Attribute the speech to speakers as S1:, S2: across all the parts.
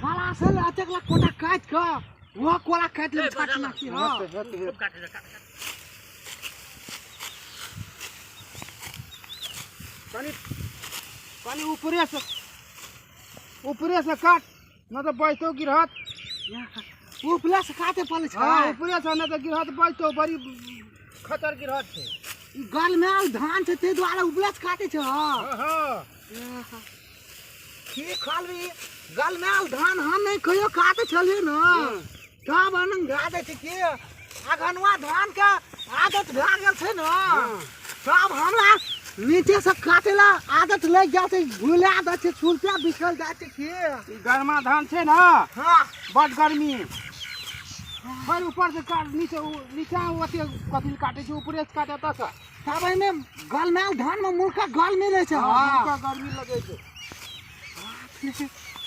S1: साला असल अतेक ला कोटा काट के वह कोला काट ले छाट ना की। हां,
S2: कनी कनी ऊपरे से, ऊपरे से काट न तऽ बजतो गिरहत।
S1: उपला से काटे पड़े छै।
S2: हाँ, ऊपरे से न तऽ गिरहत बजतो, बड़ी खतर गिरहत छै।
S1: ई गल में आल धान छै, ताहि दुआरे उपला से काटे छै।
S2: हाँ हाँ।
S1: की कहलबी, गल में आल धान हम नहीं कहियो काटे छलियै ने, तब आनंद भए जाइ छै कि अगहनुआ धान के आदत भए गेल छै ने, तब हमरा नीचे से काटे ला आदत लागि जाइ छै, भुला दै छै, छुलते बिछल जाइ छै की।
S2: ई गरमा धान छै ने।
S1: हाँ।
S2: बड गर्मी। फिर ऊपर से काट, नीचे नीचा ओते कथी लए काटे छै, ऊपरे से काटे तऽ।
S1: तब एहिमे गलमायल धान में मुर्का गल मिलै छै।
S2: हाँ, मुर्का गर्मी लगै छै।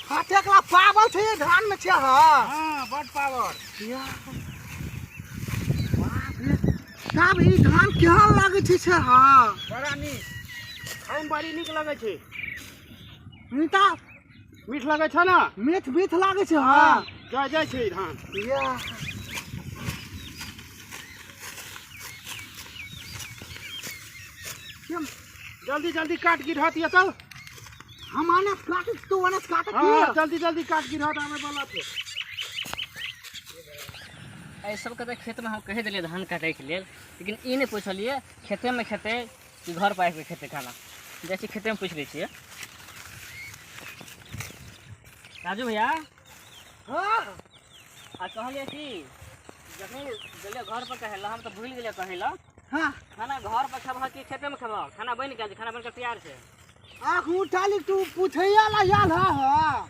S1: कतेक ला पावल छै ये धान में छै। हाँ।
S2: हाँ, बड पावर।
S1: या। बाप रे, तब ई धान केहन लगै छै से? हाँ।
S2: बड़ा नीक, खायमे बड़ी नीक लगै छै।
S1: नीता।
S2: मीठ लगै छै ने?
S1: मीठ मीठ लागै छै। हाँ।
S2: जय जय छै ई धान।
S1: या।
S2: जल्दी जल्दी काट गिरहत ये चल।
S1: हम आने काटे तू आने काटे।
S2: हाँ।
S1: की
S2: जल्दी जल्दी काट, गिरहत आबै वाला छै।
S3: एहि सबके तऽ खेतमे हम कहि देलियै धान काटैके लेल, लेकिन ई नहि पुछलियै खेतेमे खेतै कि घर पर आबिके खेतै खाना। जाइ छी खेतेमे पूछि लै छियै। राजू भैया।
S1: हाँ।
S3: आ कहलियै कि जखन गेलियै घर पर कहै लए, हम तऽ भूलि गेलियै कहै लए।
S1: हाँ।
S3: खाना घर पर खेबह कि खेतेमे खेबह? खाना बनि गेल छै, खाना बनि कऽ तैयार छै।
S1: आँख उठाली तू पूछैया ला आयल है। हाँ।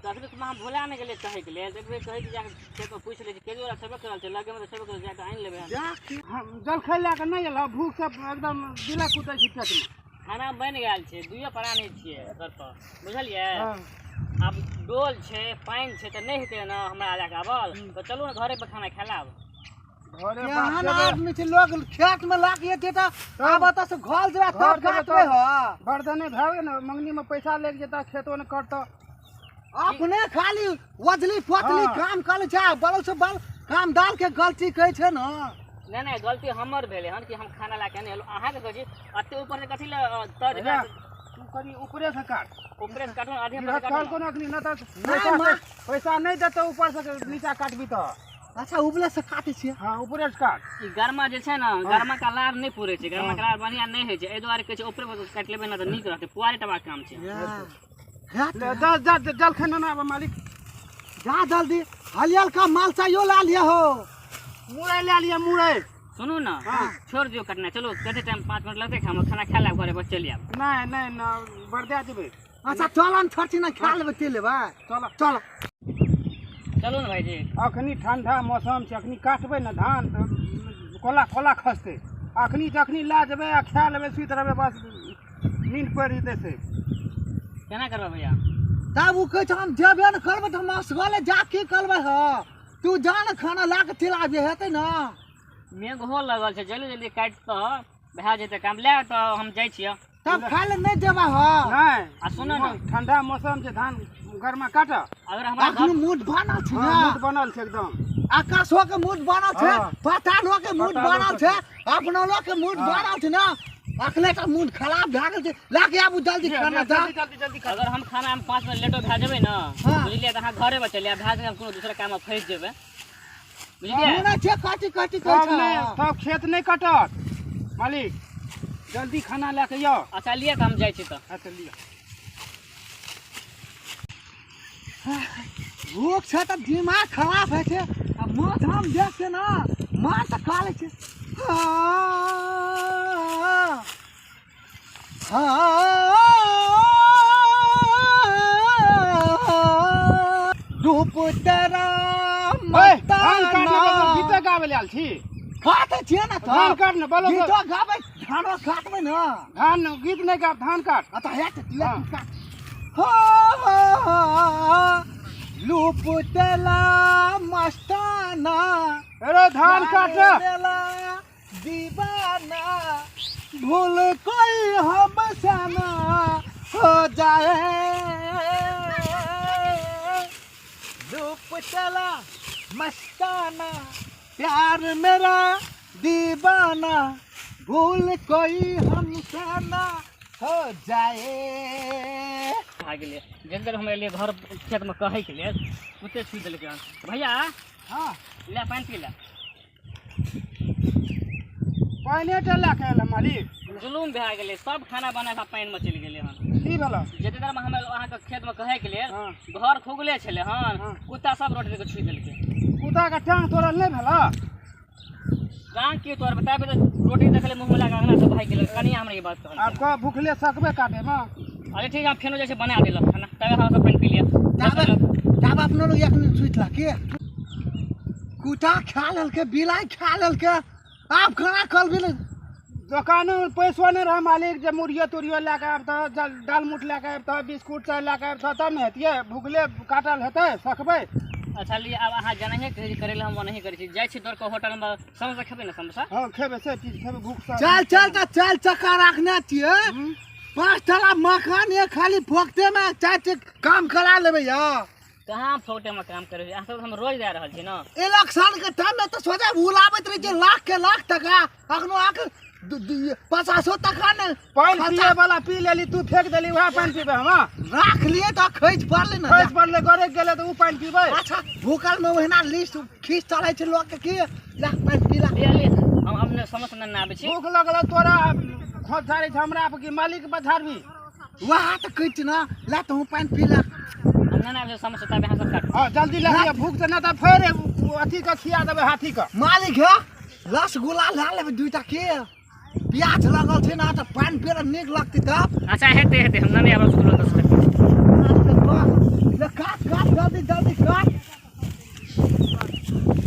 S3: तऽ अखन हम भुला नहि गेलियै कहैके लेल, एक बेर कहै छी जाकऽ खेतमे पूछि लै छी। केजो छेबे करल छै, लगेमे तऽ छेबे करल, जाकऽ आनि लेबै।
S1: जा।
S2: हम जलखै लए कऽ नहि एलहुँ, भूख सब एकदम दिला कुदै छै पेटमे।
S3: खाना बनि गेल छै, दुइयो प्राणी छियै घर पर, बुझलियै?
S2: हाँ।
S3: आब डोल छै, पानि छै, तऽ नहि हेतै ने हमरा लए कऽ आबल, तऽ चलू ने घरे पर खाना खाय लाब।
S2: घरे पर
S1: केहन
S2: जेबै।
S1: आदमी छै लोग, खेत में लाके एते तऽ आब ओतऽ से घर जेबै तब
S2: घर जेबै।
S1: काटबै। हँ।
S2: बर्दने भए गेल ने, मंगनी में पैसा लागि जेता, खेतो ने कटतऽ।
S1: अपने खाली वजली पतली
S2: हाँ।
S1: काम करै छै आ बल से बल काम डाल के गलती कहै छै ने।
S3: नहि नहि, गलती हमर भेलै हन कि हम खाना लए कऽ नहि एलहुँ। अहाँके कहै छी, एते ऊपर से कथी लए तर?
S2: भैया, तू कनि ऊपरे से काट।
S3: ऊपरे से काटू ने, आधे पर
S2: गिरहत
S3: काटू
S2: कहल
S3: ने।
S2: कोनो अखनी न तऽ
S1: नहि,
S2: पैसा पैसा नहि देतौ ऊपर से नीचा काटबी तऽ।
S1: अच्छा, उपले से काटै छियै।
S2: हाँ, ऊपरे से काट।
S3: ई गरमा जे छै ने, गरमा के लार नहि पूरे छै, गरमा के लार बढ़िआँ नहि होइ छै। एहि दुआरे कहै छै ऊपरे पर काटि लेबै ने तऽ नीक रहतै, पुआरे टबा काम छै।
S1: या। हेत।
S2: ले, जा जा, जलखै ने आबै मालिक।
S1: जा जल्दी, हलियल का माल चाहियो ला लिया हो।
S2: मुरई लए लिअ, मुरई।
S3: सुनू ने।
S2: हाँ।
S3: छोड़ दियौ कटनाइ, चलू। कते टाइम? 5 मिनट लगतै, हम खाना खा लेब, घरे पर चलि आयब।
S2: नहि नहि न, बरदा जेबै।
S1: अच्छा चल न, छोड़ছি ना, खा लेबै ते लेबै।
S2: चल।
S1: चल।
S3: चलू ने भाईजी।
S2: अखनी ठंडा मौसम छै, अखनी काटबै ने धान तऽ कोला कोला खसतै। अखनी जखनी लए जेबै आ खा लेबै, सुति रहबै, बस नींद पड़ि जेतै से।
S3: केना करबै भैया?
S1: तब ओ कहै छै हम जेबे ने करबै तऽ हम असगरे जा की करबै। ह, तू जा ने, खाना ला के चलि आबिहे, हेतै ने?
S3: मेघो लगल छै, जल्दी जल्दी काटि तऽ भए जेतै काम। लए तऽ हम जाइ छियै।
S1: तब खाय ले नहि देबै? ह।
S2: नहि।
S3: आ सुनू ने।
S2: ठंडा मौसम छै, धान गरमा काट।
S3: अगर हमरा
S1: अखन
S3: घर
S1: मूड बनल छै
S2: हाँ,
S1: ने।
S2: मूड बनल छै एकदम।
S1: आकाशो के मूड बनल छै।
S2: हाँ।
S1: पातालो के मूड
S2: पातालो
S1: बनल
S2: के।
S1: छै, अपनो लोग के मूड
S2: हाँ।
S1: बनल छै ने, अखने तऽ मूड खराब भए गेल छै। लए के आबू जल्दी खाना जा।
S2: जल्दी जल्दी जल्दी काट।
S3: अगर हम खाना में 5 मिनट लेटो भए जेबै ने,
S1: हाँ।
S3: बुझलियै, तऽ अहाँ घरे पर चलि आयब, भए जेबै, हम कोनो दोसर काममे फँसि जेबै, बुझलियै?
S1: सुनै छियै कथी कथी कहै
S2: तब
S1: छै?
S2: नहि, तब खेत नहि कटत मालिक, जल्दी खाना लए कऽ यौ।
S3: अच्छा लिअ तऽ हम जाइ छी तऽ।
S2: अच्छा लिअ।
S1: भूख छै तऽ दिमाग खराब होइ छै आ माछ हम देख के ने माछ तऽ खा लै छै। हाँ, हाँ, धूप तेरा।
S2: ओए, धान काट ने, गीते गाबै लए आयल छी?
S1: काटै छियै ने।
S2: धान काट ने, बोलो।
S1: गीतो गाबै, धानो काटबै ने।
S2: धान गीत नहि गाब, धान काट।
S1: आ तऽ हेत लिअ।
S2: हाँ।
S1: काट। हो हो हो, लूप तेला मस्ताना।
S2: अरे धान काट।
S1: मेला दीवाना भूल कोई हमसे ना हो जाए रूप चला मस्ताना प्यार मेरा दीवाना भूल कोई हमसे ना हो जाए।
S3: भए गेलै जकर हम एलियै घर खेतमे कहैके लेल कुत्ते छुइ देलकै हन। भैया
S2: हँ।
S3: ले पानि पी ले।
S2: पानिए टा लए कऽ एल मालिक।
S3: जुलूम भए गेलै, सब खाना बना कऽ पानिमे चलि गेलै हन।
S2: की भेल?
S3: जते देरमे हम अहाँके खेतमे कहैके लेल
S2: हँ।
S3: घर खुगले छलै हन,
S2: हँ।
S3: कुत्ता सब रोटी के छुइ देलकै।
S2: कुत्ताके टांग तोड़ल नहि भेल?
S3: टांग की तोड़बै, ताबे तऽ रोटी देखले मुँहमे लगा अङ्गना से भागि गेलै। कनिया हमरा ई बात कहलकै।
S2: आब कह भूखले सकबै काटैमे?
S3: अरे ठीक है, हम फेनो जाइ छै बना देलक खाना, तबे हम सब पानि पी लिअ।
S1: ताबे ताबे अपनो लोग एक मिनट सुति ला के कुत्ता खा लेलकै, बिलाइ खा लेलकै, आब खाना खलबी ने।
S2: दोकानो में पैसो नहीं रहा मालिक, जब मुड़ियो तुड़ियो लए कऽ आबितह, दालमोट लए कऽ आबितह, बिस्कुट चाय लए कऽ आबितह तब ने हेतियै। भूखले काटल हेतै, सकबै?
S3: अच्छा लिए, आब अहाँ जेनाहिए कहै करै लए हम ओनाहिए करै छी। जाइ छी दौड़ कऽ होटलमे समोसा खेबै ने? समोसा
S2: हँ खेबै, से चीज खेबै भूख से।
S1: चल चल तऽ चल, चक्का राखने छियै।
S2: हम्म।
S1: 5 तला मकान ये, खाली फोकटे में चारि काम करा लेबै या।
S3: कहाँ फोकटे में काम करै छी? अहाँ सब हम रोज दए रहल छी ने।
S1: इलेक्शन के टाइम में तऽ सोझा बुलाबैत रहै छै लाख के लाख टका, अखनो आके 50 टका ने
S2: पानि
S1: खर्चा-
S2: पिए वाला पी लेली, तू फेंक देली, वएह पानि पीबै हम।
S1: राख लिए तऽ खैच पड़लै ने।
S2: खसि पड़लै, गरकि गेलै तऽ ओ पानि पीबै?
S1: अच्छा भूखल में ओहिना लिस्ट खींच चलै छै लोक के, की ला पानि पी ला।
S3: लिअ लिअ, हम अपने समोसा नेने आबै छी।
S2: भूख लगल तोरा खोज झाड़ै छै हमरा पर कि मालिक पर झाड़बी?
S1: वएह तऽ कहै छी ने, ला तहूँ पानि पी ला।
S3: हम नेने आबै छी समोसा, ताबे अहाँ सब काटू।
S2: हँ जल्दी लए लिअ, भूख से नहि तऽ फेर अथी के खिया देबै हाथी के।
S1: मालिक हे रसगुल्ला लए लेबै 2टा के, प्याज लगल छै ने तऽ पानि पियै नीक लगतै तब।
S3: अच्छा हेतै हेतै, हम नेने आबै रसगुल्ला 10 रुपैआ।